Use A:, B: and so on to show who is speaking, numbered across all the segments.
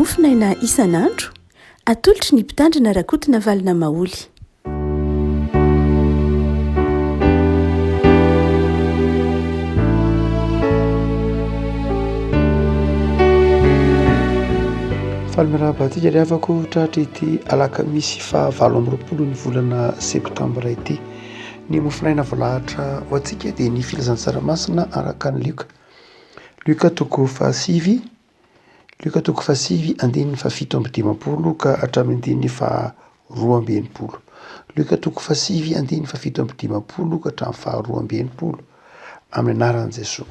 A: Mofonaina isan'andro, atolotry ny Mpitandrina Rakotonavalona Maholy.
B: Faly miarahaba antsika ry havako tratra ity alakamisy faha 28 ny volana septambra ity. Ny mofonaina voalahatra ho antsika dia ny filazantsara masina araka an'i Lioka. Lioka toko fahasivy, Lioka toko fahasivy andininy fahafito amby dimampolo ka hatramin'ny andininy faharoa amby enimpolo. Lioka toko fahasivy andininy fahafito amby dimampolo ka hatramin'ny faharoa amby enimpolo. Amin'ny anaran'i Jesoa.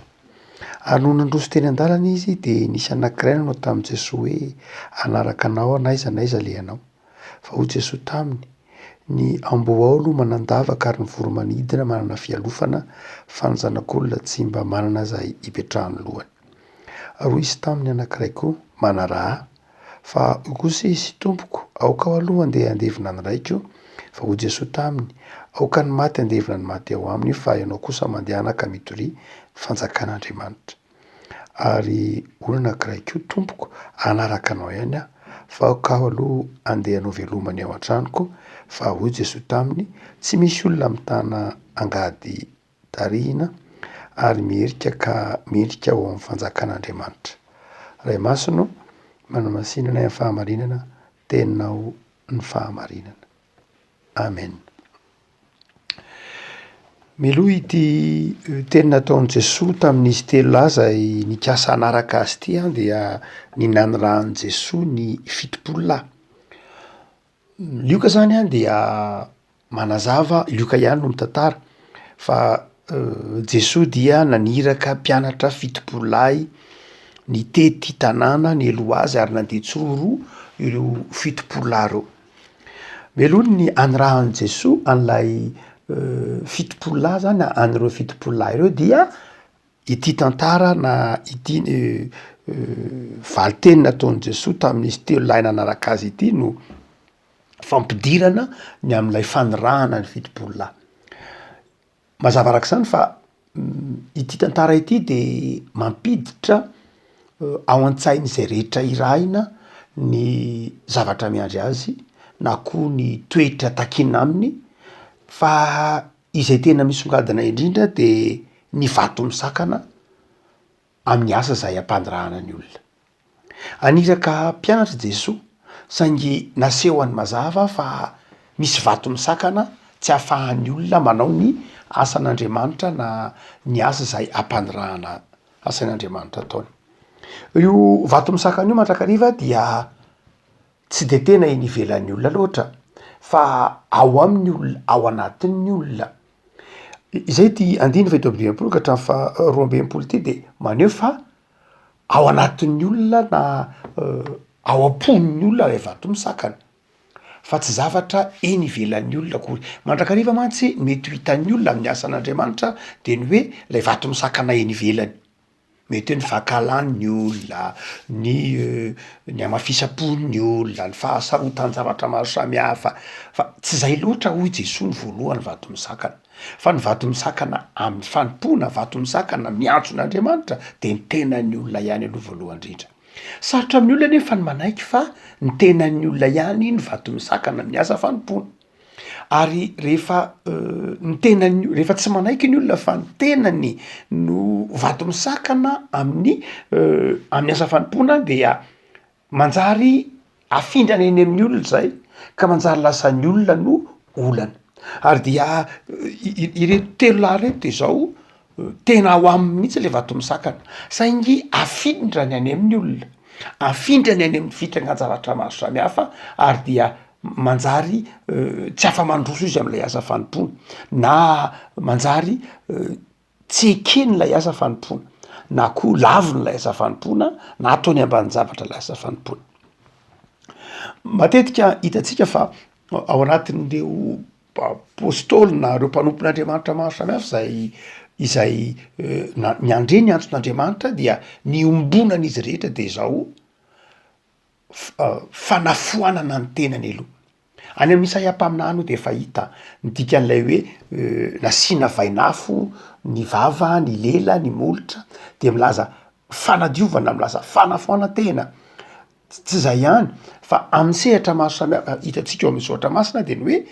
B: Ary nony nandroso teny an-dalana izy dia nisy anankiray nanao tamin'i Jesoa hoe, Hanaraka anao aho n'aiza n'aiza alehanao. Fa hoy Jesoa taminy, Ny amboa aloha manan-davaka ary ny voro-manidina manana fialofana, fa ny Zanak'olona tsy mba manana izay hipetrahan'ny lohany. Ary hoy izy taminy anankiray koa, Manaraha ahy. Fa hoy kosa izy, Tompoko, aoka aho aloha handeha handevina ny raiko. Fa hoy Jesoa taminy, Aoka ny maty handevina ny maty ao aminy, fa ianao kosa mandehana ka mitoria ny fanjakan'Andriamanitra. Ary hoy ny anankiray koa, Tompoko, hanaraka anao ihany aho, fa aoka aho aloha handeha hanao veloma ny ao an-tranoko. Fa hoy Jesoa taminy, Tsy misy olona mitana angady tarihina ary miherika ka mendrika ho ao amin'ny fanjakan'Andriamanitra. Ray Masina ô, manamasina anay amin'ny fahamarinana, Teninao ny fahamarinana. Amen. Mialoha ity teny nataon'i Jesoa tamin'izy telo lahy izay nikasa hanaraka azy ity an, dia ny nanirahan'i Jesoa ny 70 lahy. Lioka zany an dia manazava, Lioka ihany no mitantara fa Jesoa dia naniraka mpianatra 70 lahy nitety tanàna nialoha azy ary nandeha tsiroaroa ireo 70 lahy ireo. Mialoha ny anirahan'i Jesoa an'ilay 70 lahy zany, an'ireo 70 lahy ireo dia ity tantara na ity valinteny nataon'i Jesoa tamin'izy telo lahy nanaraka azy ity no fampidirana ny amin'ilay fanirahana ny 70 lahy. Mazava araka izany fa ity tantara ity de mampiditra ao an-tsain'izay rehetra irahina ny zavatra miandry azy na koa ny toetra takina aminy fa izay tena misongadina indrindra de ny vato misakana amin'ny asa izay ampanirahana ny olona. Haniraka mpianatra i Jesoa, saingy nasehony mazava fa misy vato misakana tsy ahafahan'ny olona manao ny asan'Andriamanitra na ny asa izay ampanirahana asain'Andriamanitra ataony. Io vato misakana io mandrakariva dia tsy de tena eny ivelan'ny olona loatra fa ao amin'ny olona, ao anatin'ny olona. Izay ity andininy faha 57 ka hatramin'ny faha 62 ity de maneho fa ao anatin'ny olona na ao am-pon'ny olona ilay vato misakana fa tsy zavatra eny ivelan'ny olona akory. Mandrakariva mantsy ny mety ho hitan'ny olona amin'ny asan'Andriamanitra de ny hoe lay vato misakana eny ivelany. Mety hoe ny fankahalan'ny olona, ny ny hamafisam-pon'ny olona, ny fahasarotan-javatra maro samihafa, fa tsy zay loatra hoy Jesoa ny voalohany vato misakana, fa ny vato misakana amin'ny fanompoana, vato misakana miantso an'Andriamanitra de ny tenan'ny olona ihany aloha voalohany indrindra. Sarotra amin'ny olona anefa ny manaiky fa ny tenan'ny olona ihany no vato misakana amin'ny asa fanompoana. Ary rehefa ny tenany, rehefa tsy manaiky ny olona fa ny tenany no vato misakana amin'ny amin'ny asa fanompoana dia manjary afindrany eny amin'ny olona zay ka manjary lasa ny olona no olana. Ary dia ireto telo lahy reto de zao Tena ao aminy mihitsy le vato misakana, saingy afindrany any amin'ny olona, afindrany any amin'ny fitrangan-javatra maro samihafa ary dia manjary tsy afa-mandroso izy am'lay asa fanompoana, na manjary tsy ekeny ilay asa fanompoana, na koa laviny ilay asa fanompoana, na ataony ambanin-javatra ilay asa fanompoana. Matetika hitantsika fa ao anatin'ireo Apôstôly na ireo mpanompon'Andriamanitra maro samihafa izay izay na- niandre ny antson'Andriamanitra dia ny iombonan'izy rehetra de izao f- fanafoanana ny tenany aloha. Any amin'ny Isaia mpaminany io de efa hita ny dikan'ilay hoe nasiana vainafo ny vava, ny lela, ny molotra, de milaza fanadiovana, milaza fanafoanan-tena. Tsy zay ihany fa amin'ny sehatra maro samihafa hitantsika ao amin'ny soratra masina de ny hoe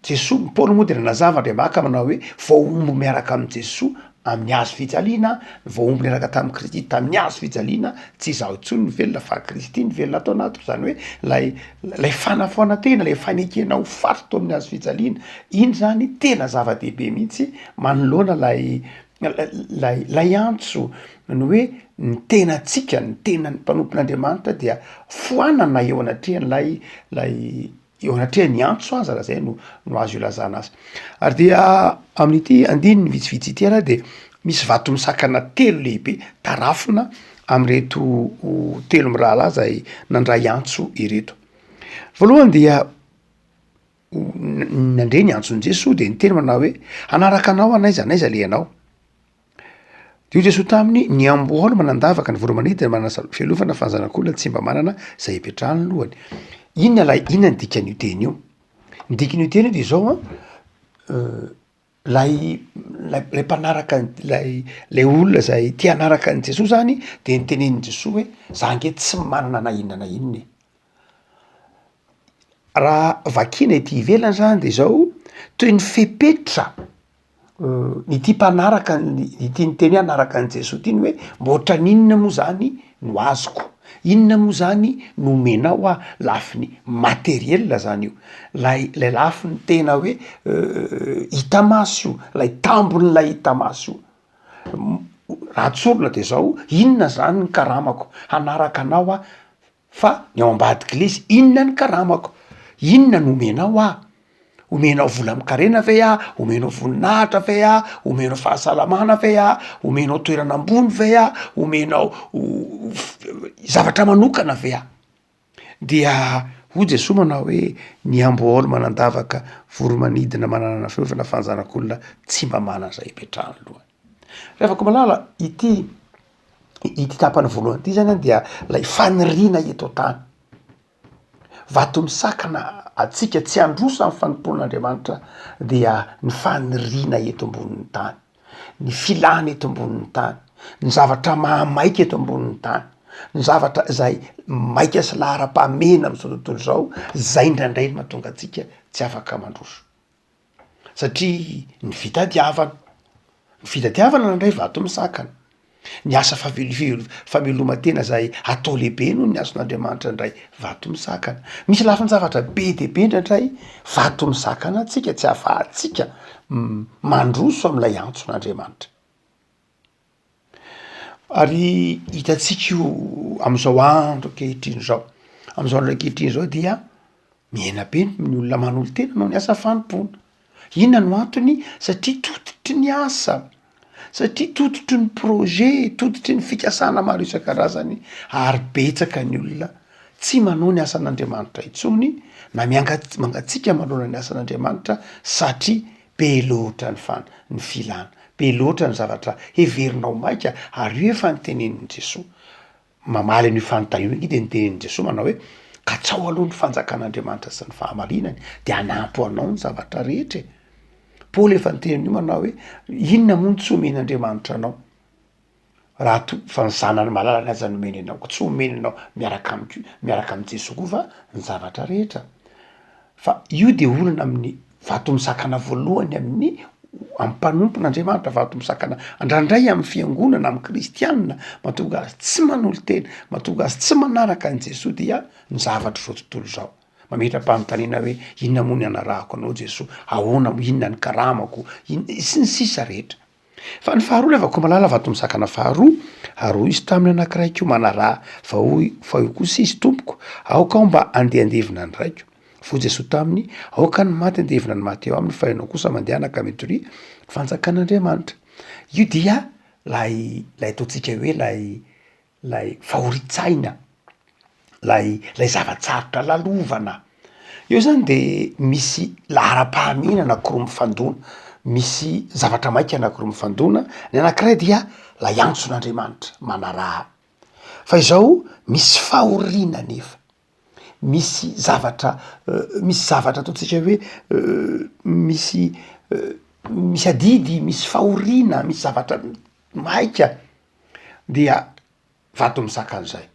B: Jesoa, Paoly moa de nanazava Andriamaka manao hoe voahombo miaraka amin'i Jesoa amin'ny hazo fijaliana, voahombo niaraka tamin'i Kristy tamin'ny hazo fijaliana, tsy izaho intsony no velona fa Kristy no velona ato anatiko, zany hoe lay lay fanafoanan-tena, lay fanekena ho faty teo amin'ny hazo fijaliana, iny zany tena zava-dehibe mihitsy manoloana lay lay lay antso ny hoe ny tenantsika, ny tenan'ny mpanompon'Andriamanitra dia foanana eo anatrehan'ilay lay eo anatrehan'ny antso aza raha zay no no azo ilazana azy. Ary dia amin'ity andininy vitsivitsy ity ary de misy vato misakana telo lehibe tarafina amin'ireto telo mirahalahy zay nandray antso ireto. Voalohany dia nandre ny antson'i Jesoa de niteny manao hoe hanaraka anao aho n'aiza n'aiza alehanao. De hoy Jesoa taminy, ny amboa no manan-davaka, ny voro-manidina manana sal- fialofana fa ny zanak'olona tsy mba manana izay hipetrahan'ny lohany. Inona ilay, inona ny dikan'io teny io? Ny dikan'io teny io de zao an, lay lay lay mpanaraka an- lay lay olona zay te hanaraka an'i Jesoa zany de notenenin'i Jesoa hoe za nge tsy manana na inona na inona e. Raha vakiana ety ivelany zany de zao, toy ny fepetra Ity mpanaraka ny, ity niteny hoe hanaraka an'i Jesoa ity ny hoe mba ohatran'inona moa zany no azoko? Inona moa zany no omenao aho? Lafiny materiel zany io, lay lay lafiny tena hoe hita maso io, lay tambin'ilay hita maso io. Raha tsorina de zao, inona zany ny karamako? Hanaraka anao aho Fa ny ao ambadik'le izy, inona ny karamako? Inona no omenao aho? Omenao vola amin-karena ve aho? Omenao voninahitra ve aho? Omenao fahasalamana ve aho? Omenao toerana ambony ve aho? Omenao zavatra manokana ve aho? Dia hoy Jesoa manao hoe, ny amboahaolo manan-davaka, voro-manidina manana fialofana fa ny zanak'olona tsy mba manana izay hipetrahan'ny lohany. Ry havako malala, ity ity tapany voalohany ity zany an dia lay faniriana eto an-tany. Vato misakana antsika tsy handroso amin'ny fanompoan'Andriamanitra dia ny faniriana eto ambonin'ny tany, ny filana eto ambonin'ny tany, ny zavatra mahamaika eto ambonin'ny tany, ny zavatra izay maika sy laharam-pahamehana amin'izao tontolo izao, zay indraindray no mahatonga antsika tsy afaka mandroso. Satria ny fitadiavana, ny fitadiavana nandray vato misakana, ny asa fameloman-tena zay atao lehibe noho ny azon'Andriamanitra indray vato misakana. Misy lafin-javatra be dia be indraindray vato misakana antsika tsy ahafahantsika mandroso amin'ilay antson'Andriamanitra. Ary hitantsika io am'izao andro ankehitriny zao, am'izao andro ankehitriny zao dia mihena be ny olona manolo-tena noho ny asa fanompoana. Inona no antony? Satria tototry ny asa, satria tototry ny projet, tototry ny fikasana maro isan-karazany ary betsaka ny olona tsy manao ny asan'Andriamanitra intsony na mianga- mangatsiaka manoloana ny asan'Andriamanitra satria be loatra ny fan- ny filana. Be loatra ny zavatra heverinao maika ary io efa notenenin'i Jesoa. Mamaly an'io fanontaniana io ange de notenenin'i Jesoa manao hoe, katsao aloha ny fanjakan'Andriamanitra sy ny fahamarinany de hanampy ho anao ny zavatra rehetra e. Paoly efa niteny an'io manao hoe, inona moa no tsy omen'Andriamanitra anao? Raha toa fa ny zanany malalany aza nomeny anao, ko tsy omeny anao miaraka amiko, miaraka amin'i Jesoa koa va ny zavatra rehetra? Fa io de olana amin'ny vato misakana voalohany amin'ny amin'ny mpanompon'Andriamanitra, vato misakana andrandray amin'ny fiangonana, amin'ny kristianina, mahatonga azy tsy manolo-tena, mahatonga azy tsy manaraka an'i Jesoa dia ny zavatr'izao tontolo izao. Mametra-panontaniana hoe inona moa ny anarahako anao Jesoa, ahoana moa, inona ny karamako, in- sy ny sisa rehetra. Fa ny faharoa ilay vakomalala vato misakana faharoa, ary hoy izy taminy anankiray koa, Manaraha, fa hoy, fa hoy kosa izy, Tompoko, aoka aho mba handeha handevina ny raiko. Fa hoy Jesoa taminy, Aoka ny maty handevina ny maty eo aminy, fa ianao kosa mandehana ka mitoria ny fanjakan'Andriamanitra. Io dia lay, lay ataontsika hoe lay, lay fahorian-tsaina, lay lay zava-tsarotra lalovana. Eo zany de misy laharam-pahamehana anakiroa mifandona, misy zavatra maika anakiroa mifandona, ny anakiray dia lay antson'Andriamanitra, manaraha. Fa izao misy fahoriana anefa, misy zavatra misy zavatra ataontsika hoe misy misy adidy, misy fahoriana, misy zavatra maika dia vato misakana izay.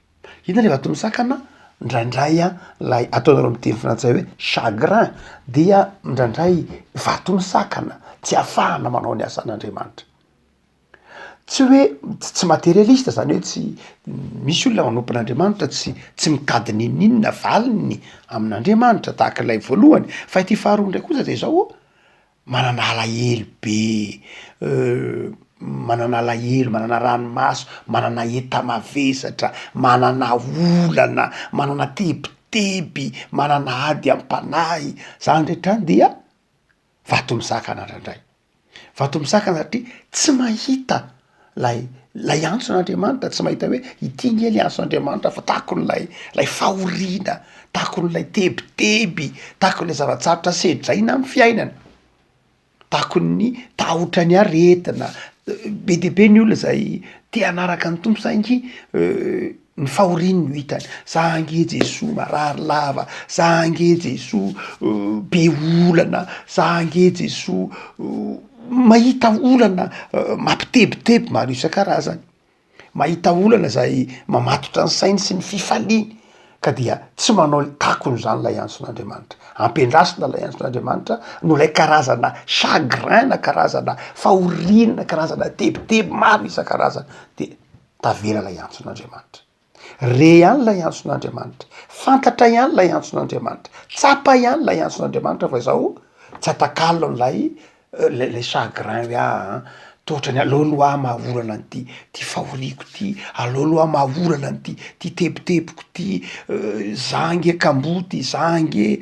B: Inona le vato misakana? Indraindray an, lay ataonareo amin'ny teny frantsay hoe chagrin dia indraindray vato misakana tsy ahafahana manao ny asan'Andriamanitra. Tsy hoe tsy materialiste zany hoe tsy, misy olona manompo an'Andriamanitra tsy tsy mitady n'inon'inona valiny amin'Andriamanitra tahaka ilay voalohany, fa ity faharoa indray kosa de zao, manana alahelo be, manana alahelo, manana ranomaso, manana enta-mavesatra, manana olana, manana tebiteby, manana ady am-panahy, zany rehetra zany dia vato misakana indraindray. Vato misakana satria tsy mahita lay lay antson'Andriamanitra, tsy mahita hoe ity nge le antson'Andriamanitra fa takon'ilay lay fahoriana, takon'ilay tebiteby, takon'ilay zava-tsarotra sedraina amy fiainana, takon'ny tahotra ny aretina, be de be ny olona zay te hanaraka ny Tompo saingy ny fahoriany no hitany, za ange Jesoa marary lava, za ange Jesoa be olana, za ange Jesoa mahita olana mampitebiteby maro isan-karazany, mahita olana zay mamatotra ny sainy sy ny fifaliany ka dia tsy manao ny takony zany lay antson'Andriamanitra, ampiandrasina lay antson'Andriamanitra noho lay karazana chagrin na karazana fahoriana na karazana tebiteby maro isan-karazany de tavela ilay antson'Andriamanitra. Re ihany ilay antson'Andriamanitra, fantatra ihany ilay antson'Andriamanitra, tsapa ihany ilay antson'Andriamanitra fa izao tsy atakalo an'ilay lay chagrin hoe aa toa ohatrany aleo aloha aho mahaolana an'ity ty fahoriako ty, aleo aloha aho mahaolana an'ity ty tebitebiko ty, za ange kamboty, za ange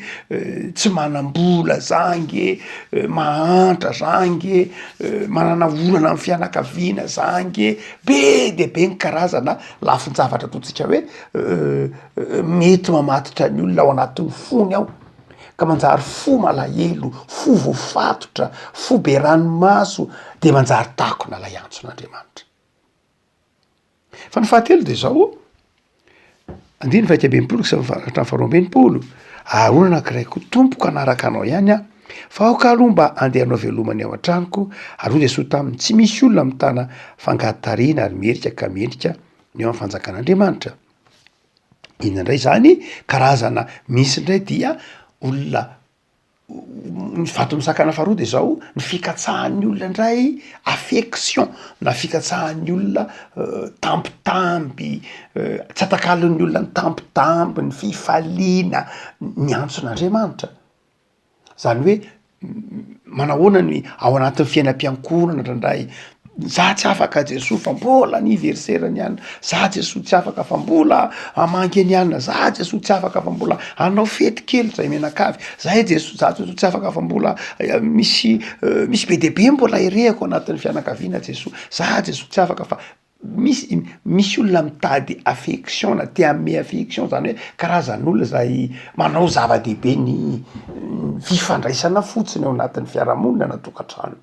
B: tsy manam-bola, za ange mahantra, za ange manana olana amy fianakaviana, za ange Be dia be ny karazana lafin-javatra ataontsika hoe mety mamatotra ny olona ao anatin'ny fony ao, ka manjary fo malahelo, fo voafatotra, fo be ranomaso, de manjary takona ilay antson'Andriamanitra. Fa ny fahatelo de zao, Andininy faha-iraika amby enimpolo sy hatramin'ny faharoa amby enimpolo, Ary hoy ny anankiray koa, Tompoko, hanaraka anao ihany aho, fa aoka aloha mba handeha hanao veloma ny ao an-tranoko. Ary hoy Jesoa taminy, Tsy misy olona mitana fangady tarehina ary merika ka mendrika ny ao amin'ny fanjakan'Andriamanitra. Inona indray izany karazana misy indray dia olona Ny vato misakana faharoa de zao, ny fikatsahan'ny olona indray affection na fikatsahan'ny olona tambitamby, tsy atakalon'ny olona ny tambitamby, ny fifaliana, ny antson'Andriamanitra, zany hoe manahoana ny ao anatin'ny fiainam-piankohonana indraindray, Za tsy afaka Jesoa fa mbola anniversaire ny anona, za Jesoa tsy afaka fa mbola hamangy an'i anona, za Jesoa tsy afaka fa mbola hanao fety kely zay mianakavy, zay Jesoa, za Jesoa tsy afaka fa mbola misy misy be dia be mbola irehako anatin'ny fianakaviana Jesoa, za Jesoa tsy afaka fa misy misy olona mitady affection na te hanome affection zany hoe karazan'olona zay manao zava-dehibe ny fifandraisana fotsiny ao anatin'ny fiarahamonina na tokantrano.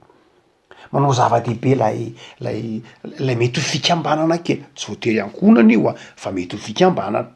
B: Manao zava-dehibe ilay ilay ilay mety ho fikambanana kely, tsy voatery ankohonana io an, fa mety ho fikambanana.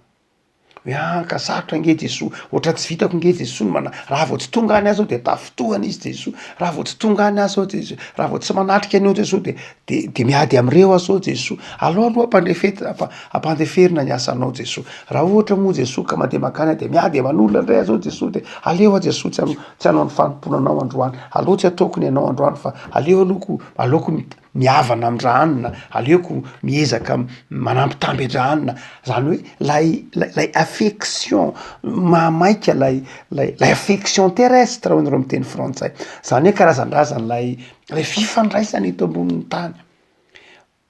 B: Hoe ah ka sarotra ange Jesoa, ohatran'ny tsy vitako nge Jesoa ny mana- raha vao tsy tonga any aho zao de tafintohana izy Jesoa, raha vao tsy tonga any aho zao Jesoa, raha vao tsy manatrika an'io Jesoa de de de miady am'reo aho zao Jesoa, alao aloha ampandrefet- ampa- ampandeferina ny asanao Jesoa, raha ohatra moa Jesoa ka mandeha mankany aho de miady aman'olona ndray aho zao Jesoa de aleo aho Jesoa tsy hano- tsy hanao ny fanompoana anao androany, aleo tsy ataoko ny anao androany fa aleo aloha ko aleoko mihavana amin-dRahanina, aleoko miezaka manambitamby an-dRahanina, zany hoe lay lay affection mahamaika lay lay lay affection terrestre hoy nareo miteny frantsay, zany hoe karazandrazan'lay lay fifandraisana eto ambonin'ny tany.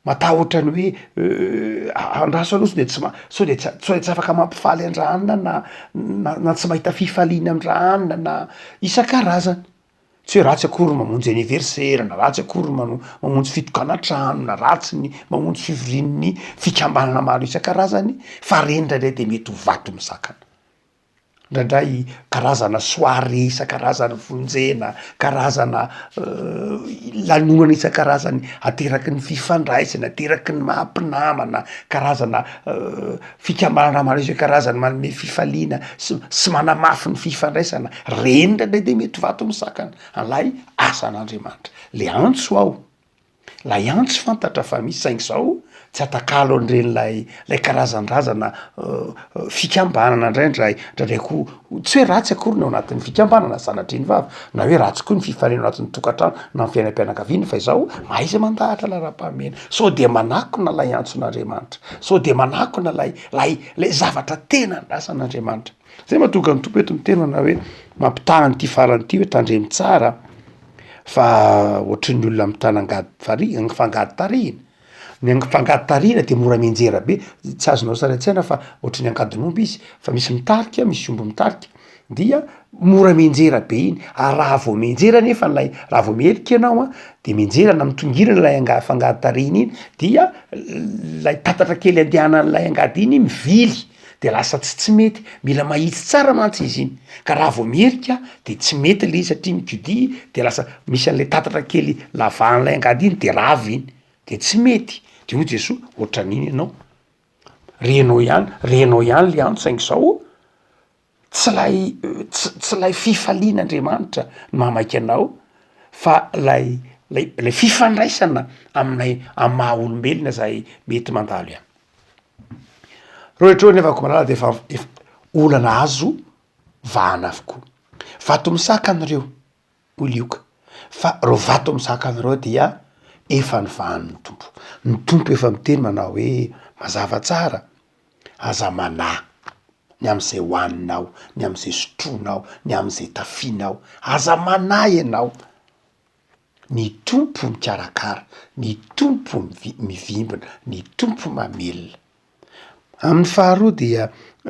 B: Matahotra ny hoe andraso aloha sao de tsy ma- sao de tsy sao de tsy afaka mampifaly an-dRahanina na na na tsy mahita fifaliana amin-dRahanina na isan-karazany. Tsy hoe ratsy akory ny mamonjy anniversaire na ratsy akory ny mano- mamonjy fitokanan-trano na ratsy ny mamonjy fivorian'ny fikambanana maro isan-karazany fa reny indraindray de mety ho vato misakana. Indraindray karazana soirée isan-karazany vonjena, karazana lanonana isan-karazany ateraky ny fifandraisana, ateraky ny maha mpinamana, karazana fikambanana maro isan-karazany manome fifaliana sy sy manamafy ny fifandraisana, reny indraindray de mety vato misakana an'ilay asan'Andriamanitra, le antso ao. Lay antso fantatra fa misy saingy zao. tsy atakalo an'ireny lay lay karazan-drazana fikambanana ndraindray, ndraindray koa tsy hoe ratsy akory ny ao anatin'ny fikambanana sanatria ny vava, na hoe ratsy koa ny fifaliana ao anatin'ny tokantrano na ny fiainam-pianakaviana fa izao mahaiza mandahatra laharam-pahamehana, sao dia manakona ilay antson'Andriamanitra, sao dia manakona lay lay lay zavatra tena andrasan'Andriamanitra. Zay mahatonga ny Tompo eto miteny manao hoe mampitaha an'ity farany ity hoe tandremo tsara fa ohatran'ny olona mitana angady farihy, fangady tarihina, ny fangady tarihina de mora mianjera be, tsy azonao sary an-tsaina fa ohatran'ny angadin'omby izy fa misy mitarika, misy omby mitarika dia mora mianjera be iny, ary raha vao mianjera nefa lay raha vao miherika ianao an de mianjera na mitongilana ilay anga- fangady tarihina iny dia lay tatatra kely andehanan'ilay angady iny mivily de lasa tsy tsy mety, mila mahitsy tsara mantsy izy iny, ka raha vao miherika de tsy mety le izy satria mikodia de lasa misy an'le tatatra kely lavahan'ilay angady iny de rava iny, de tsy mety, de hoy Jesoa ohatran'iny ianao, renao ihany, renao ihany le antso saingy zao tsy lay tsy tsy lay fifalian'Andriamanitra no mahamaika anao fa lay lay lay fifandraisana aminay amy maha olombelona zay mety mandalo ihany. Reo rehetra reo nefa koa malala de efa efa olana azo vahana avokoa. Vato misakana ireo hoy Lioka fa reo vato misakana ireo dia efa novahan'ny Tompo. Ny Tompo efa miteny manao hoe mazava tsara, aza manahy ny am'zay hohaninao, ny am'zay sotroinao, ny am'zay tafianao, aza manahy ianao. Ny Tompo mikarakara, ny Tompo mivimbina, ny Tompo mamelona. Amin'ny faharoa dia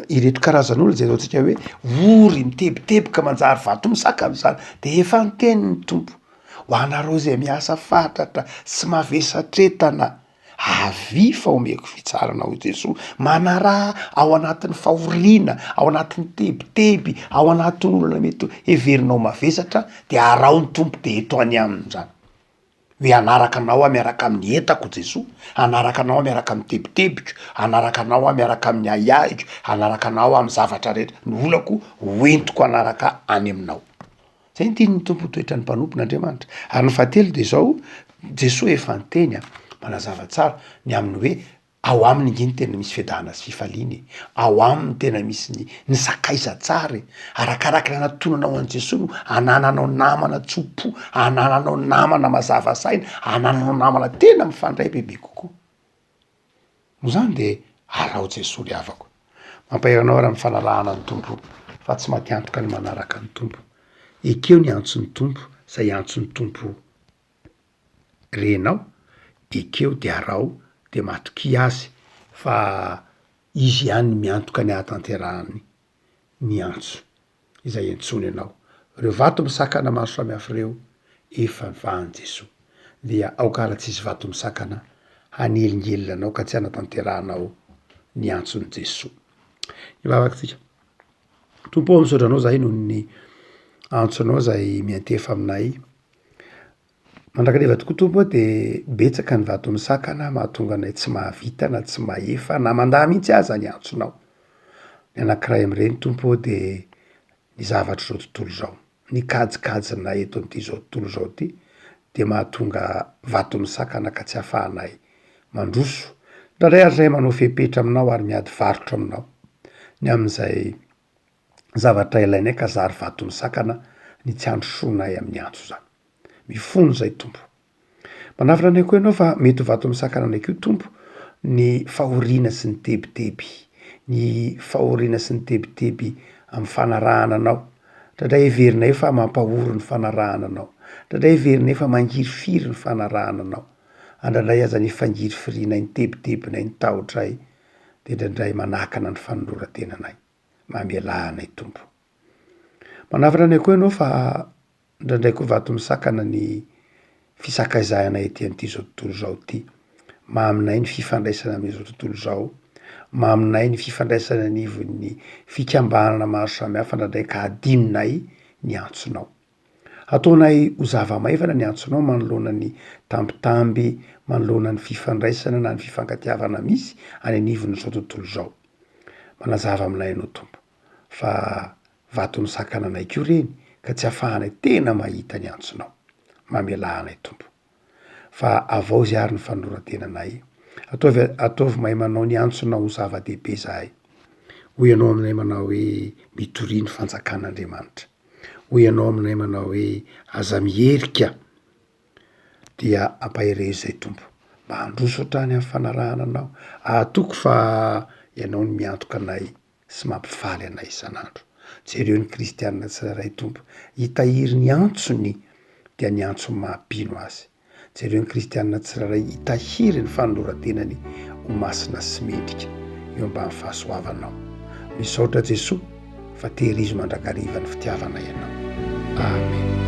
B: ireto karazan'olona izay ataontsika hoe ory, mitebiteby ka manjary vato misakana izany de efa niteny ny Tompo, ho anareo izay miasa fatratra sy mavesatretana, Avia fa omeko fitsarana hoy Jesoa, manaraha ao anatin'ny fahoriana, ao anatin'ny tebiteby, ao anatin'ny olana mety heverinao mavesatra de araho ny Tompo de eto any aminy zany, hoe hanaraka anao aho miaraka amin'ny entako Jesoa, hanaraka anao aho miaraka amin'ny tebitebiko, hanaraka anao aho miaraka amin'ny ahiahiko, hanaraka anao aho amin'ny zavatra rehetra, ny olako hoentiko hanaraka any aminao. Zay ny tian'ny Tompo ho toetran'ny mpanompon'Andriamanitra. Ary ny fahatelo de zao, Jesoa efa niteny a, manazava tsara ny amin'ny hoe ao aminy nge ny tena misy fiadanana sy fifaliana e, ao aminy tena misy ny ny sakaiza tsara e, arakaraky ny anatonanao an'i Jesoa no anananao namana tso-po, anananao namana mazava saina, anananao namana tena mifandray bebe kokoa. Noho izany dia araho Jesoa ry havako. Mampahery anao ary amin'ny fanarahana ny Tompo fa tsy maty antoka ny manaraka ny Tompo. Ekeo ny antson'ny Tompo izay antson'ny Tompo renao, ekeo dia araho dia matokia Azy fa Izy ihany no miantoka ny hahatanterahany ny antso izay iantsoany anao. Ireo vato misakana maro samihafa ireo efa nivahan'i Jesoa. Dia aoka ara tsy hisy vato misakana hanelingelina anao ka tsy hanatanterahanao ny antson'i Jesoa. Hivavaka isika. Tompo ô, misaotra anao zahay noho ny antsonao izay miantefa aminay. Mandrakariva tokoa Tompo ô de betsaka ny vato misakana mahatonga anay tsy mahavita na tsy mahefa na mandà mihitsy aza ny antsonao. Ny anankiray amin'ireny Tompo ô de ny zavatr'izao tontolo izao, ny kajikajinay eto amin'ity zao tontolo izao ity de mahatonga vato misakana ka tsy ahafahanay mandroso. Indraindray ary zahay manao fepetra aminao ary miady varotra aminao ny amin'izay zavatra ilainay ka zary vato misakana ny tsy handrosoanay amin'ny antso izany. Mifono izay Tompo. Manafina anay koa ianao fa mety ho vato misakana anay koa Tompo ny fahoriana sy ny tebiteby, ny fahoriana sy ny tebiteby amin'ny fanarahana anao. Indraindray heverinay fa mampahory ny fanarahana anao. Indraindray heverinay fa mangirifiry ny fanarahana anao. Andraindray aza ny fangirifirianay, ny tebitebinay, ny tahotray dia indraindray manakana ny fanoloran-tenanay. Mamelà anay Tompo. Manafatra anay koa ianao fa indraindray koa vato misakana ny fisakaizahanay ety amin'ity zao tontolo izao ity. Maminay ny fifandraisana amin'izao tontolo izao, maminay ny fifandraisana anivon'ny fikambanana maro samihafa indraindray ka adinonay ny antsonao. Ataonay ho zava-maivana ny antsonao manoloana ny tambitamby, manoloana ny fifandraisana na ny fifankatiavana misy any anivon'izao tontolo izao. Manazava aminay Ianao Tompo fa vato misakana anay koa ireny ka tsy afahanay tena mahita ny antsonao. Mamelà anay Tompo. Fa avaozy ary ny fanoloran-tenanay. Ataovy ataovy mahay manao ny antsonao ho zava-dehibe izahay. Hoy Ianao aminay manao hoe, Mitoria ny fanjakan'Andriamanitra. Hoy Ianao aminay manao hoe, Aza miherika. Dia ampaherezo izay Tompo, mba handroso hatrany amin'ny fanarahana Anao. Ahatoky fa Ianao no miantoka anay sy mampifaly anay isan'andro. Jereo ny kristianina tsirairay Tompo, hitahiry ny antsony dia ny antsony maha mpino azy. Jereo ny kristianina tsirairay hitahiry ny fanoloran-tenany ho masina sy mendrika eo ambany fahasoavanao. Misaotra Jesoa fa tehirizo mandrakariva ny fitiavanay Anao. Amen.